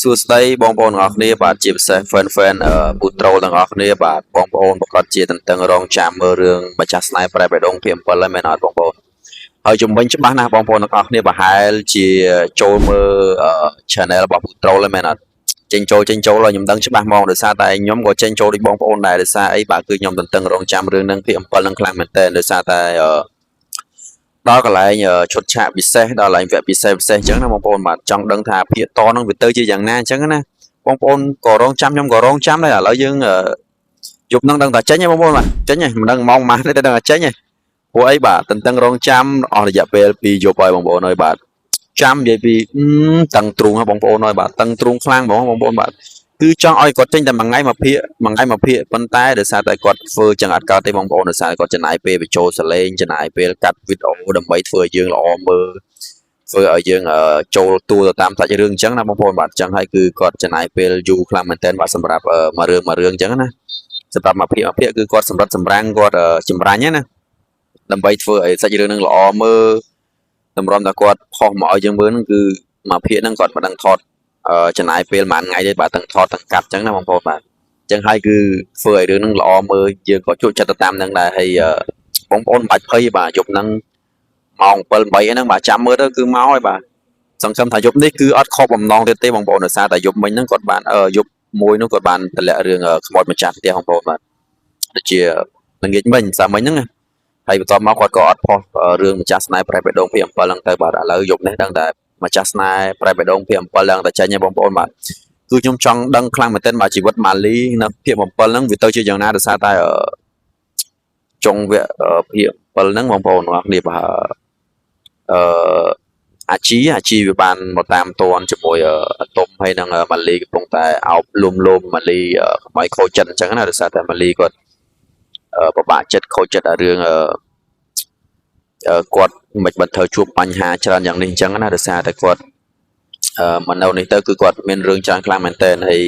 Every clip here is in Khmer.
សួស្តីបងប្អូនទាំងអស់គ្នាបាទជាពិសេស fan fan ពូត្រូលទាំងអស់គ្នាបាទបងប្អូនប្រកាសជាទន្ទឹងរង់ចាំមើលរឿងម្ចាស់ស្នេហ៍ប្រែបេះដូងភាគ7ហើយមែនអត់បងប្អូនហើយជំវិញច្បាស់ណាស់បងប្អូនទាំងអស់គ្នាប្រហែលជាចូលមើល channel របស់ពូត្រូលហើយមែនអត់ចេញចូលចេញចូលហើយខ្ញុំដឹងច្បាស់ហ្មងដោយសារតែខ្ញុំក៏ចេញចូលដូចបងប្អូនដែរដោយសារអីបាទគឺខ្ញុំទន្ទឹងរង់ចាំរឿងហ្នឹងភាគ7ហ្នឹងខ្លាំងមែនទែនដោយសារតែដល់កន្លែងឈុតឆាកពិសេសដល់កន្លែងវគ្គពិសេសពិសេសអញ្ចឹងណាបងប្អូនបាទចង់ដឹងថាភាគតហ្នឹងវាទៅជាយ៉ាងណាអញ្ចឹងណាបងប្អូនក៏រងចាំខ្ញុំក៏រងចាំដែរឥឡូវយើងយប់ហ្នឹងដឹងតែចេញហ៎បងប្អូនបាទចេញហ៎មិនដឹងម៉ោងម៉ានទេតែដឹងតែចេញហ៎ព្រោះអីបាទតន្ទឹងរងចាំអស់រយៈពេល2យប់ហើយបងប្អូនអើយបាទចាំនិយាយពីតឹងទ្រូងហ៎បងប្អូនអើយបាទតឹងទ្រូងខ្លាំងហ្មងបងប្អូនបាទគឺចង់ឲ្យគាត់ចេញតែមួយថ្ងៃមួយភាគមួយថ្ងៃមួយភាគប៉ុន្តែដោយសារតែគាត់ធ្វើចឹងអត់កើតទេបងប្អូនដោយសារគាត់ចំណាយពេលបញ្ចូលសលេងចំណាយពេលកាត់វីដេអូដើម្បីធ្វើឲ្យយើងល្អមើលធ្វើឲ្យយើងចូលតួទៅតាមសាច់រឿងអញ្ចឹងណាបងប្អូនបាទអញ្ចឹងហើយគឺគាត់ចំណាយពេលយូរខ្លាំងមែនទែនបាទសម្រាប់មួយរឿងមួយរឿងអញ្ចឹងណាសម្រាប់មួយភាគមួយភាគគឺគាត់សម្រិតសម្រាំងគាត់ចម្រាញ់ណាដើម្បីធ្វើឲ្យសាច់រឿងនឹងល្អមើលតម្រាំតែគាត់ផុសមកឲ្យយើងមើលហ្នឹងគឺមួយភាគហ្នឹងគាត់មិនដឹងថតចំណាយពេលប្រហែលថ្ងៃទេបាទទាំងថតទាំងកាត់អញ្ចឹងណាបងប្អូនបាទអញ្ចឹងហើយគឺធ្វើឲ្យរឿងហ្នឹងល្អមើលយើងក៏ជក់ចិត្តទៅតាមហ្នឹងដែរហើយបងប្អូនមិនបាច់ភ័យបាទយប់ហ្នឹងម៉ោង7 8ហ្នឹងបាទចាំមើលទៅគឺមកហើយបាទសង្ឃឹមថាយប់នេះគឺអត់ខកបំណងទៀតទេបងប្អូនដោយសារតែយប់មិញហ្នឹងគាត់បានយប់មួយនោះគាត់បានតម្លាក់រឿងខ្មោចម្ចាស់ផ្ទះបងប្អូនបាទដូចជាល្ងាចមិញសាមិញហ្នឹងណាហើយបន្ទាប់មកគាត់ក៏អត់ផុសរឿងម្ចាស់ស្នេហ៍ប្រែបេះដូងភាគ7ហ្នឹងទៅបាទឥឡូវយប់នេះដឹងតែម្ចាស់ស្នេហ៍ប្រែបេះដូងភាគ7ឡើងតែចេញហើយបងប្អូនបាទគឺខ្ញុំចង់ដឹងខ្លាំងមែនទែនបាទជីវិតម៉ាលីនៅភាគ7ហ្នឹងវាទៅជាយ៉ាងណាដោយសារតែចុងវគ្គភាគ7ហ្នឹងបងប្អូនទាំងអស់គ្នាបាទអឺអាជីអាជីវាបានមកតាមតនជាមួយអាតុំហើយនឹងម៉ាលីកំពុងតែអោបលុំលុំម៉ាលីកុំឲ្យខូចចិត្តអញ្ចឹងណាដោយសារតែម៉ាលីគាត់ពិបាកចិត្តខូចចិត្តអារឿងគាត់មិនបានត្រូវជួបបញ្ហាច្រើនយ៉ាងនេះអញ្ចឹងណាដោយសារតែគាត់មកនៅនេះទៅគឺគាត់មានរឿងច្រើនខ្លាំងមែនទែនហើយ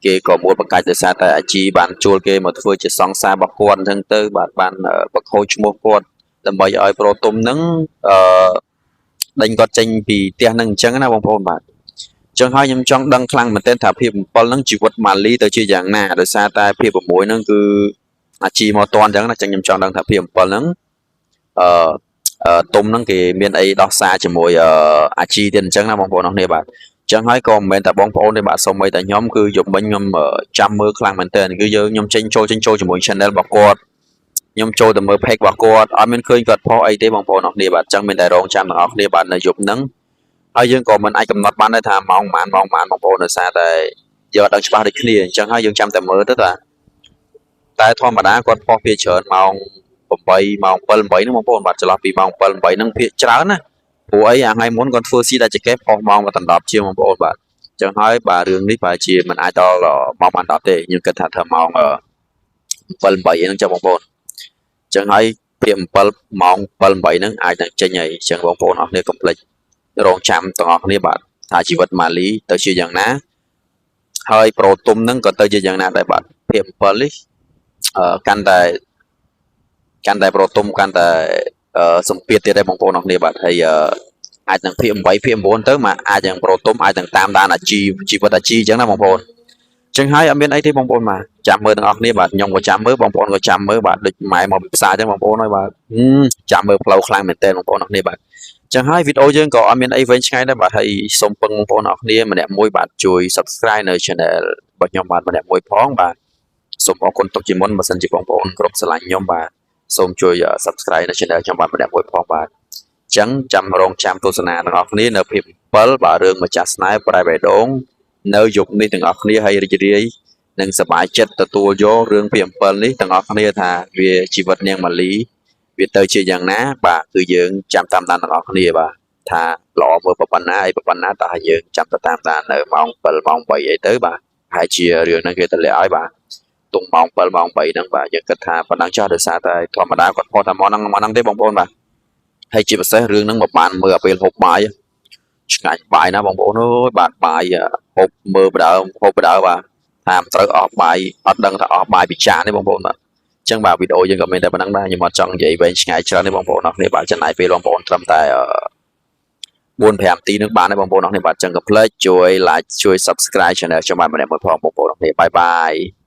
គេក៏មួលបង្កាច់ដោយសារតែអាជីបានជួលគេមកធ្វើជាសង្សាររបស់គាត់អញ្ចឹងទៅបាទបានបខូចឈ្មោះគាត់ដើម្បីឲ្យប្រូទុំហ្នឹងអឺដេញគាត់ចេញពីផ្ទះហ្នឹងអញ្ចឹងណាបងប្អូនបាទអញ្ចឹងហើយខ្ញុំចង់ដឹងខ្លាំងមែនទែនថាភាព7ហ្នឹងជីវិតម៉ាលីទៅជាយ៉ាងណាដោយសារតែភាព6ហ្នឹងគឺអាជីមកតន់អញ្ចឹងណាអញ្ចឹងខ្ញុំចង់ដឹងថាភាព7ហ្នឹងអឺទុំហ្នឹងគេមានអីដោះសារជាមួយអាជីទៀតអញ្ចឹងណាបងប្អូនអរគ្នាបាទអញ្ចឹងហើយក៏មិនមែនតែបងប្អូនទេបាទសូម្បីតែខ្ញុំគឺយប់មិញខ្ញុំចាំមើលខ្លាំងមែនទែនគឺយើងខ្ញុំចេញចូលចេញចូលជាមួយ channel របស់គាត់ខ្ញុំចូលទៅមើល page របស់គាត់អត់មានឃើញគាត់ផុសអីទេបងប្អូនអរគ្នាបាទអញ្ចឹងមានតែរងចាំទាំងអស់គ្នាបាទនៅយប់ហ្នឹងហើយយើងក៏មិនអាចកំណត់បានដែរថាម៉ោងប៉ុន្មានម៉ោងប៉ុន្មានបងប្អូនដោយសារតែយើងអត់ដឹងច្បាស់ដូចគ្នាអញ្ចឹងហើយយើងចាំតែមើលទៅតាតែធម្មតាគាត់ផុសវាច្រើនម៉ោង8ម៉ោង7 8ហ្នឹងបងប្អូនបាទចន្លោះពីម៉ោង7 8ហ្នឹងភាគច្រើនណាព្រោះអីអាថ្ងៃមុនគាត់ធ្វើស៊ីតែចកេះផុសម៉ោងមកដណ្ដប់ជាងបងប្អូនបាទអញ្ចឹងហើយបាទរឿងនេះប្រហែលជាមិនអាចដល់ម៉ោងបាន10ទេខ្ញុំគិតថាធ្វើម៉ោង7 8ហ្នឹងចុះបងប្អូនអញ្ចឹងហើយភាគ7ម៉ោង7 8ហ្នឹងអាចនឹងចេញហើយអញ្ចឹងបងប្អូនអរគ្នាកុំភ្លេចរងចាំទាំងអស់គ្នាបាទថាជីវិតម៉ាលីទៅជាយ៉ាងណាហើយប្រូទុំហ្នឹងក៏ទៅជាយ៉ាងណាដែរបាទភាគ7នេះកាន់តែកាន់តែប្រូទុំកាន់តែសម្ពាធទៀតដែរបងប្អូនអរគ្នាបាទហើយអាចនឹងភាគ8ភាគ9ទៅមកអាចនឹងប្រូទុំអាចនឹងតាមដានអាជីជីវិតអាជីអញ្ចឹងណាបងប្អូនចឹងហើយអត់មានអីទេបងប្អូនបាទចាំមើលទាំងអស់គ្នាបាទខ្ញុំក៏ចាំមើលបងប្អូនក៏ចាំមើលបាទដូចម៉ែមកពីផ្សារចឹងបងប្អូនហើយបាទចាំមើលផ្លូវខ្លាំងមែនទែនបងប្អូនអរគ្នាបាទចឹងហើយវីដេអូយើងក៏អត់មានអីវែងឆ្ងាយដែរបាទហើយសូមពឹងបងប្អូនអរគ្នាម្នាក់មួយបាទជួយ Subscribe នៅ Channel របស់ខ្ញុំបាទម្នាក់មួយផងបាទសូមអរគុណទុកជាមុនបើសិនជាបងប្អូនគ្រប់ស្រឡាញ់ខ្ញុំបាទសូមជួយ Subscribe នៅ Channel ខ្ញុំបាទម្នាក់មួយផងបាទចឹងចាំរងចាំទស្សនាទាំងអស់គ្នានៅភាព7បាទរឿងម្ចាស់ស្នេហ៍ប្រែបេះដូងនៅយប់នេះទាំងអស់គ្នាហើយរីករាយនិងសប្បាយចិត្តទទួលយករឿងភាគ7នេះទាំងអស់គ្នាថាវាជីវិតនាងម៉ាលីវាទៅជាយ៉ាងណាបាទគឺយើងចាំតាមដានទាំងអស់គ្នាបាទថាល្អមើលប៉ុណ្ណាអីប៉ុណ្ណាតើយើងចាំទៅតាមដាននៅម៉ោង7ម៉ោង8អីទៅបាទហើយជារឿងហ្នឹងគេតម្លាក់ឲ្យបាទទុំម៉ោង7ម៉ោង8ហ្នឹងបាទយើងគិតថាប៉ុណ្ណឹងចាស់ដោយសារតែធម្មតាគាត់ផុសតែម៉ោងហ្នឹងម៉ោងហ្នឹងទេបងប្អូនបាទហើយជាពិសេសរឿងហ្នឹងមកបានមើលអាពេលហូបបាយឆ្ងាញ់បាយណាបងប្អូនអើយបាទបាយហូបមើលបដើមហូបបដើបាទថាមិនត្រូវអស់បាយអត់ដឹងថាអស់បាយពីចានទេបងប្អូនបាទអញ្ចឹងបាទវីដេអូយើងក៏មានតែប៉ុណ្ណឹងដែរខ្ញុំអត់ចង់និយាយវែងឆ្ងាយច្រើនទេបងប្អូនអរគ្នាបាទចំណាយពេលបងប្អូនត្រឹមតែ 4 5នាទីនឹងបានហើយបងប្អូនអរគ្នាបាទចឹងកុំភ្លេចជួយ like ជួយ subscribe channel ខ្ញុំបាទម្នាក់មួយផងបងប្អូនអរគ្នាbye bye.